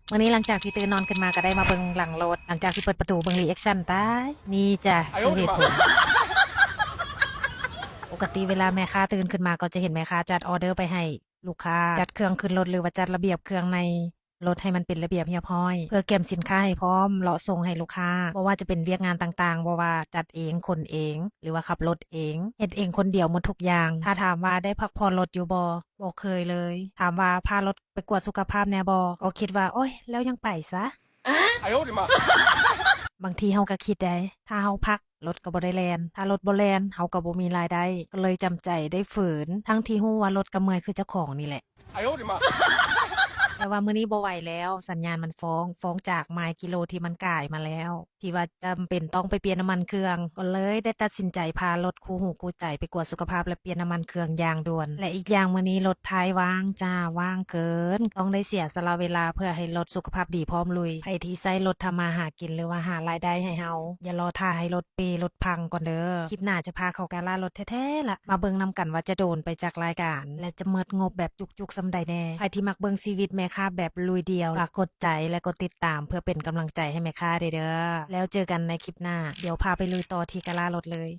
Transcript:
ມື້ນີ້ຫຼັງຈາກທີ່ຕື່ນນອນຂຶ້ນມາກໍໄດ້ມາເບິ່ງຫຼັງລົດ ຫຼັງຈາກທີ່ເປີດປະຕູເບິ່ງ reaction ຕາຍ ນີ້ຈ້ະ ຄືເຫດຜົນ. ປົກກະຕິເວລາແມ່ຄ້າຕື່ນຂຶ້ນມາກໍຈະເຫັນແມ່ຄ້າຈັດອອເດີໄປໃຫ້ລູກຄ້າ ຈັດເຄື່ອງຂຶ້ນລົດ ຫຼືວ່າຈັດລະບຽບເຄື່ອງໃນລົດໃຫ້ມັນເປັນລະບຽບຮຽບຮ້ອຍ ເພື່ອກຽມສິນຄ້າໃຫ້ພ້ອມເລາະສົ່ງໃຫ້ລູກຄ້າ. ບໍ່ວ່າຈະເປັນວຽກງານຕ່າງໆ ບໍ່ວ່າຈັດເອງ ຂົນເອງ ຫຼືວ່າຂັບລົດເອງ ເຮັດເອງຄົນດຽວໝົດທຸກຢ່າງ. ຖ້າຖາມວ່າໄດ້ພັກຜ່ອນລົດຢູ່ບໍ່? ບໍ່ເຄີຍເລີຍ. ຖາມວ່າພາລົດໄປກວດສຸຂະພາບແດ່ບໍ່? ກໍຄິດວ່າ ໂອ້ຍ ແລ້ວຍັງໄປຊະ. ບາງທີເຮົາກໍຄິດໄດ໋ ຖ້າເຮົາພັກ ລົດກໍບໍ່ໄດ້ແລ່ນ ຖ້າລົດບໍ່ແລ່ນ ເຮົາກໍບໍ່ມີລາຍໄດ້ ກໍເລີຍຈຳໃຈໄດ້ຝືນ ທັງທີ່ຮູ້ວ່າລົດກໍເມື່ອຍຄືເຈົ້າຂອງນີ້ແຫຼະ. ແຕ່ວ່າມື້ນີ້ບໍ່ໄຫວແລ້ວ ສັນຍານມັນຟ້ອງ ຟ້ອງຈາກໄມລ໌ກິໂລທີ່ມັນກາຍມາແລ້ວ ທີ່ວ່າຈຳເປັນຕ້ອງໄປປ່ຽນນ້ຳມັນເຄື່ອງ ກໍເລີຍໄດ້ຕັດສິນໃຈພາລົດຄູ່ຫູຄູ່ໃຈໄປກວດສຸຂະພາບ ແລະ ປ່ຽນນ້ຳມັນເຄື່ອງຢ່າງດ່ວນ. ແລະ ອີກຢ່າງມື້ນີ້ລົດທ້າຍວ່າງຈ້າ ວ່າງເກີນ ຕ້ອງໄດ້ເສຍສະຫຼະເວລາເພື່ອໃຫ້ລົດສຸຂະພາບດີພ້ອມລຸຍ. ໃຜທີ່ໃຊ້ລົດທຳມາຫາກິນ ຫຼືວ່າຫາລາຍໄດ້ໃຫ້ເຮົາ ຢ່າລໍຖ້າໃຫ້ລົດເປລົດພັງກ່ອນເດີ. ຄລິບໜ້າຈະພາເຂົ້າກາລາລົດແທ້ໆລະ ມາເບິ່ງນຳກັນວ່າຈະໂດນໄປຈັກລາຍການ ແລະ ຈະໝົດງົບແບບຈຸກໆສ່ຳໃດແດ່. ໃຜທີ່ມັກເບິ່ງຊີວິດແມ່ຄ້າແບບລຸຍດ່ຽວ ຝາກກົດໃຈ ແລະ ກົດຕິດຕາມ ເພື່ອເປັນກຳລັງໃຈໃຫ້ແມ່ຄ້າເດ້ເດີ. ແລ້ວເຈີກັນໃນຄລິບໜ້າ ດຽວພາໄປລຸຍຕໍ່ທີ່ກາລາລົດເລີຍ.